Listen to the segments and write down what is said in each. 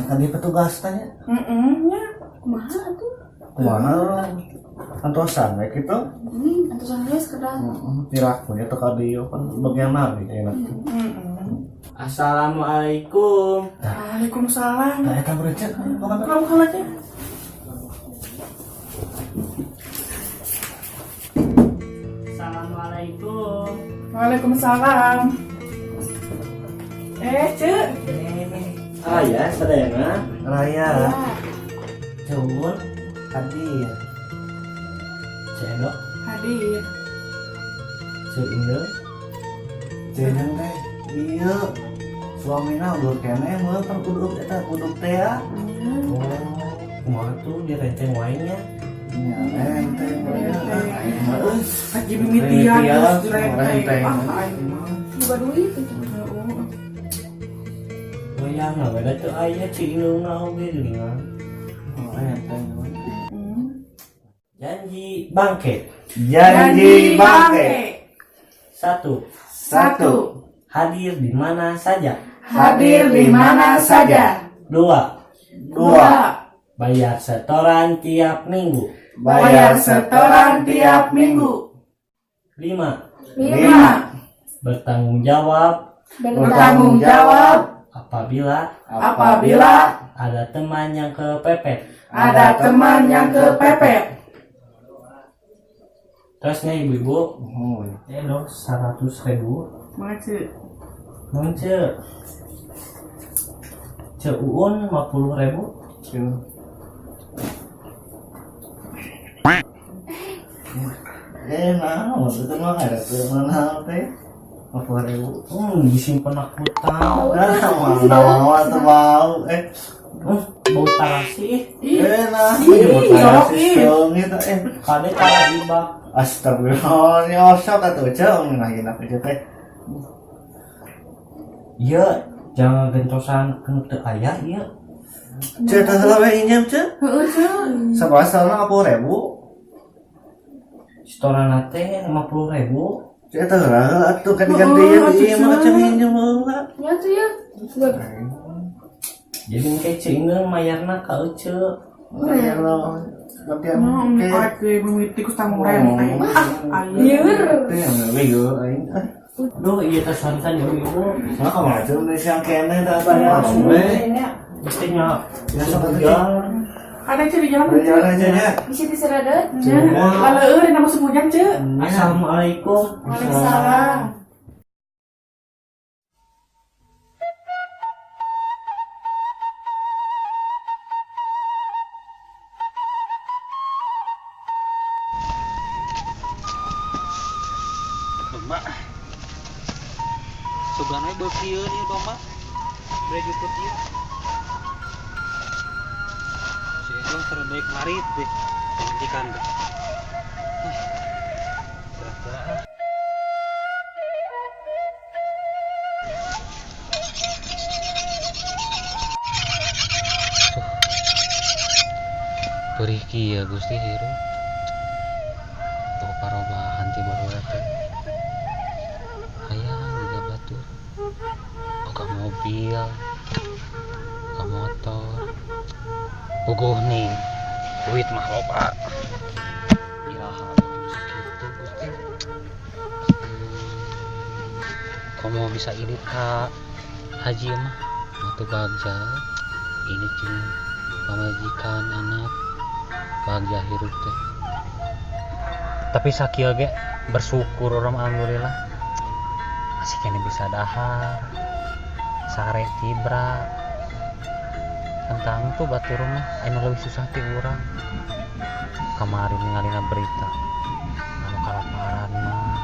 Kan dia petugas tanya. Heeh nya. Kumaha atuh? Kumaha? Antosan we kitu. Antosan we sekedar. Heeh, piraku nya teu ka dieu kan bagian nabi ayeuna. Assalamualaikum. Waalaikumsalam. Nah, eta berencet. Bukan Kamu kalah aja. Assalamualaikum. Waalaikumsalam. Cek. Raya sadayana. Raya. Cuun hadir. Cendok. Hadir. Ceu Indel. Ceu teh. Iya. Suamina udah keneh meuh kan kudu eta kudu teh ya. Oh, kumaha tuh direnteng wae nya. Nya renteng wae. Aing mah euy. Haji mimitian terus direnteng. Ah, aing mah. Buka duit itu. Goyang lah beda tuh aya Ceu Indel na oge geuningan. Oh, renteng wae. Janji bangke. Janji bangke. 1. 1. Hadir di mana saja. Hadir di mana saja. 2. 2. Bayar setoran tiap minggu. Bayar setoran tiap minggu. 5. 5. Bertanggung jawab. Bertanggung jawab apabila ada teman yang kepepet. Ada teman yang kepepet. Terusnya ibu-ibu. Oh, ya dong 100.000. Mana Ceu? Mun Ceu. Ceu Uun 50.000. Ceu. Nah, maksudnya mah ada tuh mana teh? 50.000. Disimpan aku tahu. Nah, mau tuh bau. Bau tarasi. Nah, bau tarasi gitu. Kade cara ibak. Astagfirullah, nyosok atuh Ceu, nah enak aja teh. Iya, jangan gentosan kenu teu aya ieu. Ceu teh heula we injem Ceu. Heeh, Ceu. Sabasalna 50.000. Setoran teh 50.000. Ceu teh heula atuh kan diganti ieu mah Ceu injem heula. Ya tuh ya. Jadi engke Ceu Indel mayarna ka Ece. Iya loh. Gantian Nah, korek ge mimiti ku tanggung renteng. Ah, Liur. Teh liur aing. Duh, ieu teh santan ibu-ibu. Nah, kamar Ceu siang keneh tah langsung we. Mestinya Ya sok atuh Ceu. Ada Ceu di jalan. Di jalan aja nya. Bisa diseradat. Laleueur dina musim hujan Ceu. Assalamualaikum. Waalaikumsalam. Domba. Sugana beuki ieu domba. Bere jukut ieu. Si Ego terbaik marit deh. Pendidikan deh. Perih kieu Gusti hirup. Tuh parobahan ti baheula teh. Hayang juga batur. Boga mobil, boga motor. Puguh nih, duit mah loba. Iraha sakitu Gusti. Komo bisa irit ka haji mah, matu bagja. Ini jeung pamajikan anak bagja hirup teh. Tapi sakieu ge bersyukur urang alhamdulillah. Masih kene bisa dahar, sare tibra. Tentang tuh batur mah anu leuwih susah ti urang. Kamari ningalina berita anu kalaparan mah.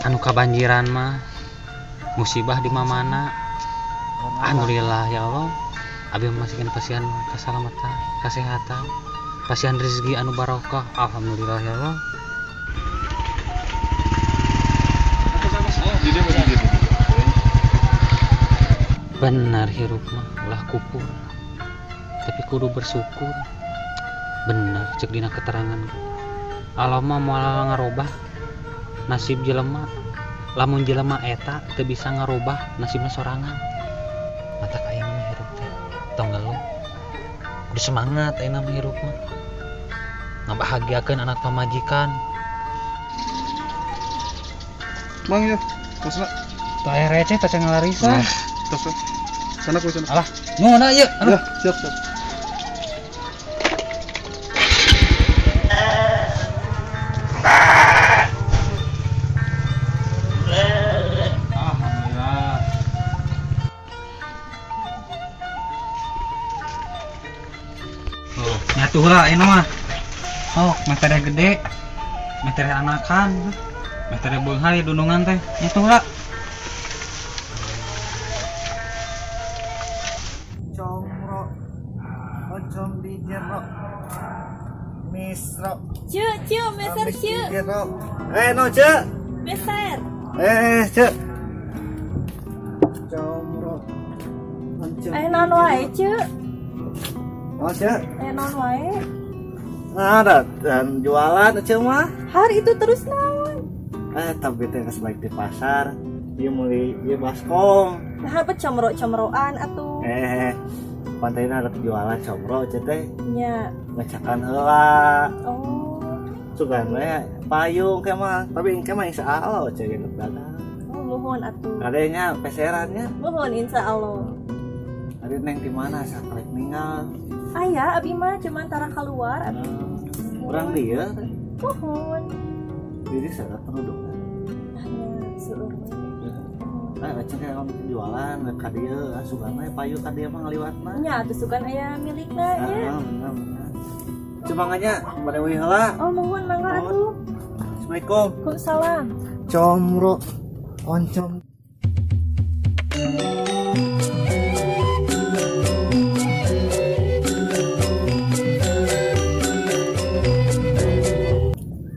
Anu kabanjiran mah musibah di mamana. Alhamdulillah ya Allah, abi masih kena pasihan keselamatan, kesehatan, pasihan rezeki anu barokah. Alhamdulillah ya Allah. Benar hirup mah ulah kupur, tapi kudu bersyukur. Bener cek dina keterangan. Allah mah moal ngarobah nasib jelema. Lamun jelema eta teu bisa ngarobah nasibna sorangan. Mata aing mah hirup teh tong ngeluh. Kudu semangat ayeuna mah hirup mah. Ngabahagiakeun anak pamajikan. Mang ya, tosna. Teu aya receh teh ngalarisa. Nah, tos. Sana ku sana. Alah, nuhun ieu. Ya, siap, siap. Alhamdulillah. Oh, nyatu heula ayeuna mah. Oh, metere gede. Metere anakan. Metere beunghar ieu dunungan teh. Nyatu heula. Comro oncom di jero misro. Ceu, ceu, meser ceu. No ceu. Meser. Ceu. Comro oncom. Naon wae ceu? Oh, ceu. Naon wae? Nah, dan jualan ceu mah. Hari itu terus naon? Tapi teh geus baik di pasar. Ieu meuli ieu baskom. Nah, apa comro-comroan atuh? Pantaina ada jualan comro ceu teh. Nya. Ngacakan heula. Oh. Sugan we payung ke mah, tapi engke mah insyaallah ceu ge dagang. Oh, nuhun atuh. Adanya peserannya. Nuhun insyaallah. Ari neng di mana sakrek ninggal? Aya abi mah cuman tara keluar abi. Urang dieu. Nuhun. Jadi seueur pendudukna. Nya seueur we. Nah, cek kamu jualan ka dieu, sugan we payu ka dieu mah ngaliwatna. Nya atuh sugan aya milikna nya. Heeh, bener. Cuma nganya bade uih heula. Oh, mohon mangga atuh. Assalamualaikum. Waalaikumsalam. Comro oncom.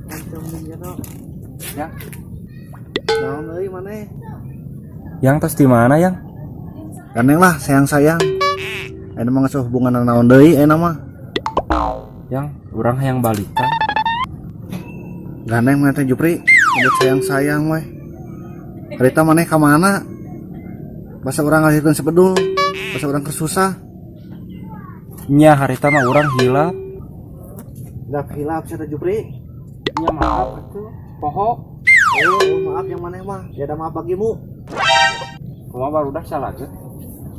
Oncom di jero. Ya. Naon euy maneh? Yang tos di mana yang? Gandeng lah sayang-sayang. Ayeuna mah geus hubungan naon deui ayeuna mah. Yang urang hayang balikan. Gandeng mah teh Jupri, nyebut sayang-sayang weh. Harita maneh ka mana? Basa urang ngalihkeun sepedul, basa urang keur susah. Nya harita mah urang hilap. Hilap sia teh Jupri. Nya maaf atuh, poho. Oh, maaf yang maneh mah, tiada maaf bagimu. Kumaha barudak salah ge?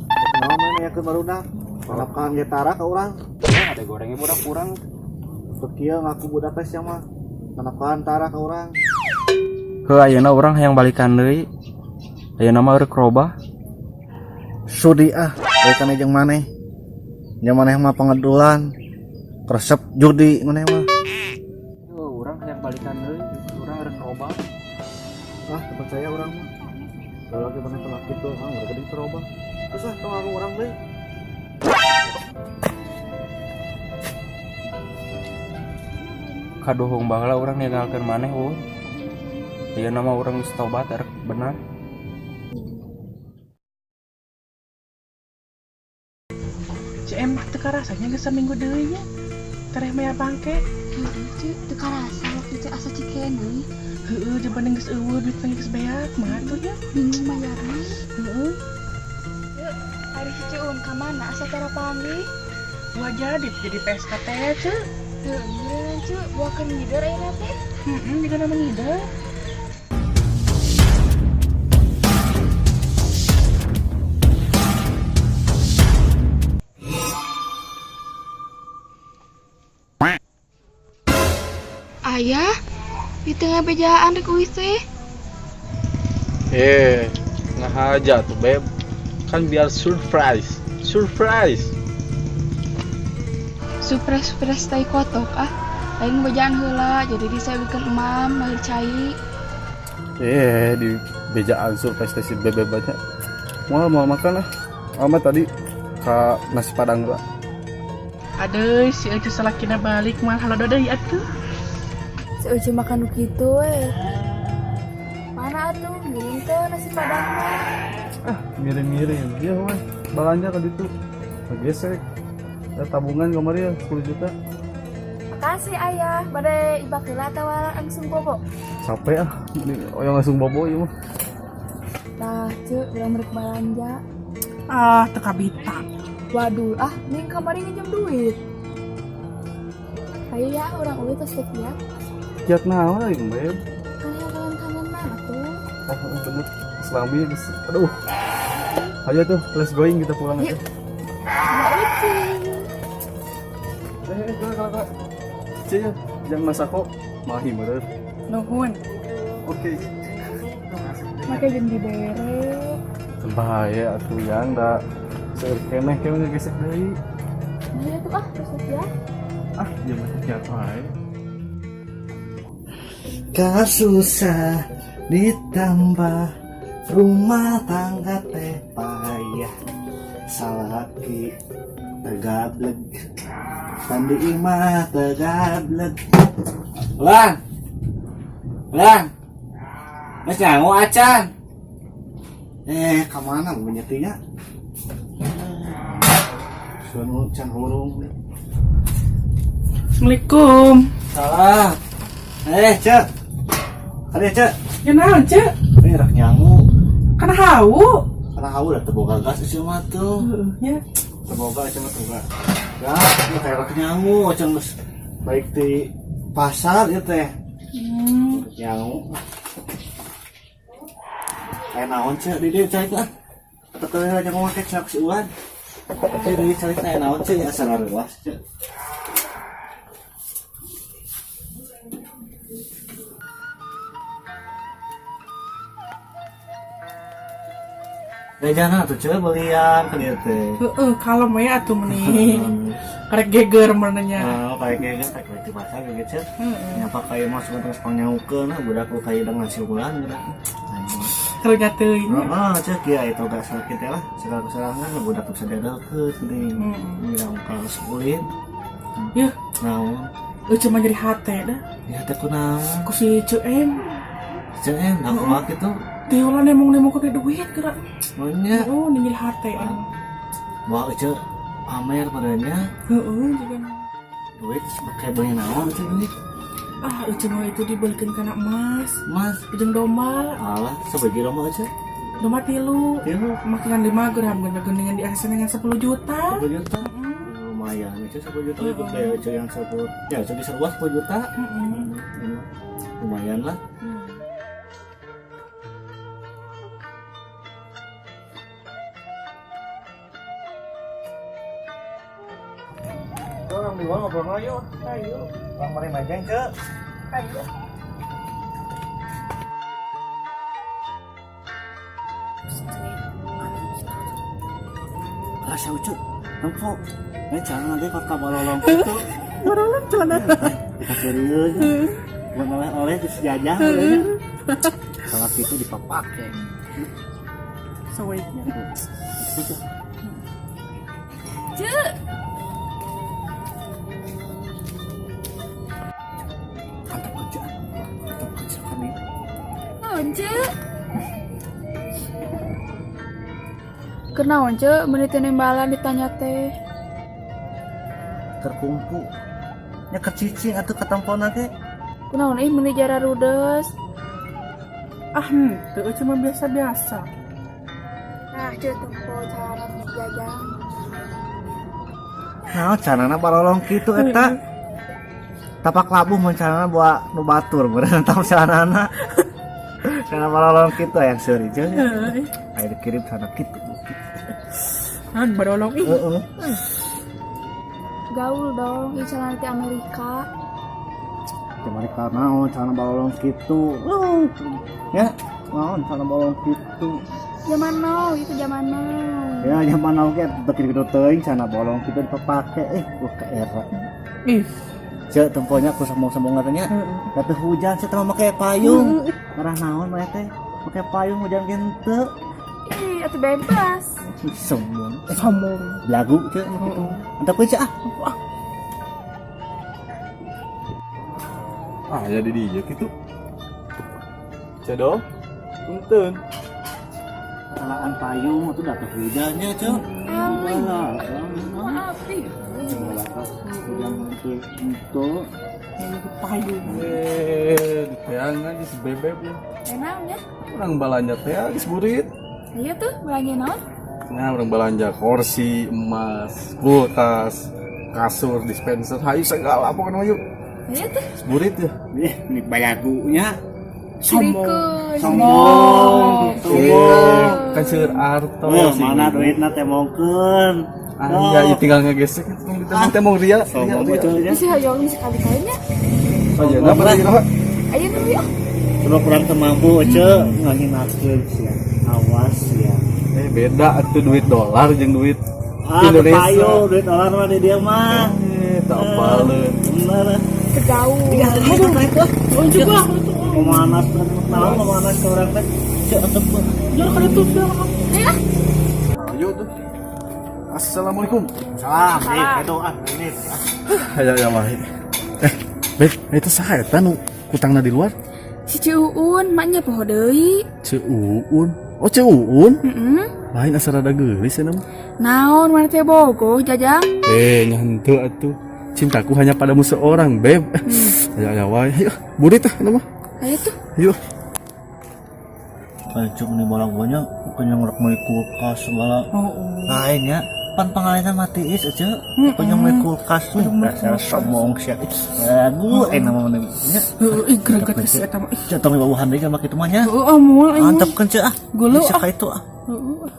Kumaha maneh yakeun barudak? Balapkan ge tara ka urang. Ada gorengnya budak kurang. Teu kieu ngaku budak teh sia mah. Kanapkaan tara ka urang. Heuh ayeuna urang hayang balikan deui. Ayeuna mah rek robah. Sudi ah, balikan jeung maneh. Nya maneh mah pangedulan. Resep judi maneh mah. Heuh urang hayang balikan deui, urang rek robah. Ah, teu percaya urang mah. Kalau lagi maneh teu kitu, ah urang geuning teu robah. Terus ah tong aku urang deui. Kaduhung baheula urang ninggalkeun maneh euy. Ayeuna mah urang geus tobat rek bener. CM teu karasanya geus saminggu deui nya. Tereh maya bangke. Heeh, Ceu, teu karasa waktu teh asa cikene. Heeh, jeban geus eueuh duit teh geus beak, mah atuh nya. Bingung bayarna. Heeh. Ceu, ari si Ceun ka mana asa tara panggih? Wajar jadi PSK teh, Ceu. Heeh, Ceu, buakeun ngider ayeuna teh. Heeh, jiga nama ngider. Ayah, di tengah bejaan rek uih teh. Ngahaja tuh beb. Kan biar surprise. Surprise. Surprise-surprise tai kotok ah. Aing bejaan heula jadi disewikeun emam mahir cai. Di bejaan surprise teh si bebeb banyak. Mau makan ah. Ama tadi ka nasi padang lah. Aduh, si Ece salakina balik mah halodo deui atuh. Si Ece makan nu kitu we. Mana atuh ngirim teu nasi padang mah. Ah, miring-miring. Iya, weh. Balanja ka ditu. Gesek. Ya, tabungan kamari ya 10 juta. Makasih ayah, bade ibak heula atawa langsung bobo. Capek ah, ini oyong langsung bobo ieu mah. Tah, Ceu, urang rek balanja. Ah, teu kabita. Waduh, ah, ning kamari nginjem duit. Ayo ya, urang ulit tos teh kiat. Kiat naon lagi, Beb? Kan ya kangen-kangenan atuh. Ah, bener. Selami, aduh. Ayo tuh, let's going kita pulang aja. Yuk. Sama Uci. Kak. Cie, ya, jangan masak kok. Mahi meureun. Nuhun. Oke. Make jeung dibere. Bahaya atuh yang da seueur keneh keneh ngegesek deui. Nah, ya tuh ah, tos teh kiat. Ah, dia mah kiat wae. Kasusah ditambah rumah tangga teh payah salaki tegableg tandi imah tegableg. Ulan, Ulan, geus nyangu acan. Kamana menyetinya? Suanu can hurung. Assalamualaikum. Salah. Cek. Kali Cek. Ya naon, Cek? Ini rak nyangu. Kana hawu. Karena hawu udah teboga gas sih mah tuh. Heeh, nya. Teboga cuma teboga. Ya, ini kayak rak nyangu acan geus baik di pasar ieu teh. Nyangu. Naon Cek di dieu cai ah. Teu aja ngomong teh cek si Ulan. Cek di cai teh naon Cek asa reuas Cek. Jajana tuh cek belian ke dieu teh. Heeh, kalem we atuh meni. Karek geger meunanya. Oh, kayak geger kayak di pasar geger cek. Heeh. Nyapa kayak mau sebentar pangnyangukeun nah budak ku kayak dengan si Ulan budak. Kerja teuing. Heeh, cek ya itu gak sakit ya lah. Segala keserangan budak bisa diadalkeun geuning. Heeh. Ini kalau sekulin. Yeuh, Naon? eueuh cuma jadi hate dah. Ya teh kunaon? Ku si Ceu Em. Ceu Em, nah kumaha kitu? Teh ulah nemong-nemong ke duit geura. Maunya. Oh, ini jadi hate. Wah, Ceu pamer padanya. Heeh, juga. Duit pakai beli naon Ceu duit? Ah, Ucu mah itu dibelikan kana emas. Emas. Jeung domba. Alah, sabiji domba Ucu? Domba 3. 3. Makan 5 gram geningan di aksen dengan 10 juta. 10 juta. Lumayan, Ucu 10 juta itu kayak Ucu yang 10. Ya, Ucu bisa luas 10 juta. Lumayan lah. Orang di bawah ngobrol ayo. Ayo. Orang mari majeng, Cek. Ayo. Ah, si Ucu. Nempo. Ini celana nanti kok kabarolong gitu. Barolong celana. Kita serius. Buat oleh-oleh di sejajar. Kalau gitu dipapake. Sewaiknya. Cek. Kenaon Cek, meuni teu nembalan ditanya teh. Terkumpu. Nya kecicing atuh katempona teh. Kunaon ih meuni jara rudes. Ah, henteu cuma biasa-biasa. Nah, Cek tempo cara jajang. Naon carana barolong kitu eta? Tapak labuh mun carana bawa nu batur meureun tah caranana. Karena barolong kitu aya seuri jeung. Aya dikirim sana kitu. Naon barolong ih. Heeh. Gaul dong, ieu celana ti Amerika. Ti Amerika naon celana barolong kitu. Ya, naon celana barolong kitu. Zaman now, itu zaman now. Ya, zaman now ge teu kitu teuing celana bolong kitu dipapake wah ke era. Ih. Cek temponya ku sombong-sombong katanya. Tapi hujan cek teh make payung. Marah naon mah teh? Make payung hujan ge henteu. Ih, atuh bebas. Sombong. Sombong. Lagu cek gitu. Mantap we cek ah. Ah, jadi dia gitu. Cedo. Punten. Talaan payung itu udah hujannya, Cek. Amin. Maaf ih. Jangan itu. Payung. Eh, diteangan geus bebeb ya. Enaknya. Urang balanja teh geus burit. Ayo tuh belanja naon? Nah, urang belanja kursi, emas, kulkas, kasur, dispenser, hayu segala pokoknya mah yuk. Ayo tuh. Geus burit ya. Ih, ini bayagunya. Sombong. Sombong. Eh, kan seueur artos. Oh, mana duitna teh mongkeun. Ah, iya, iya tinggal ngegesek teh mau ria. Sombong itu ya. Bisa hayang sekali-kalinya. Oh iya, napa tadi Pak? Ayo tuh yuk. Coba kurang teu mampu ce ngahinakeun sia. Awas ya. Eh, beda atuh duit dolar jeung duit Ah, Indonesia. payu duit dolar mah di dia mah. Eh, tak apaleun. Bener. Tegau. Aduh, itu. Oh juga. Pemanas naon pemanas ke urang teh. Cek atuh. Jangan kada tuh. Ayo ah. Ayo tuh. Assalamualaikum. Salam, nih, itu ah, ini. Ayo ya mah. Eh, Beb, itu saha eta nu kutangna di luar? Si Ciuun, maknya poho deui. Ceuun. Oh, Ceuun. Heeh. Lain asa rada geulis ya nama. Naon mana teh bogoh jajang? Eh, nya henteu atuh. Cintaku hanya padamu seorang, Beb. Ayo ayo wae. Ayo, burit ah nama. Ayo tuh. Ayo. Kancuk nih bola banyak, bukannya ngerek meuli kulkas segala. Oh, Lain ya, pan pangalena mati is aja. Bukannya meuli kulkas nih. Dasar sombong sia. Aduh, enak mah nya. Heeh, ih greget si eta mah. Ih, Cek tong bawahan deui sama kitu mah nya. Heeh, ah moal aing. Mantap kan cek ah. Gulu, Bisa ah. ka itu ah. Heeh.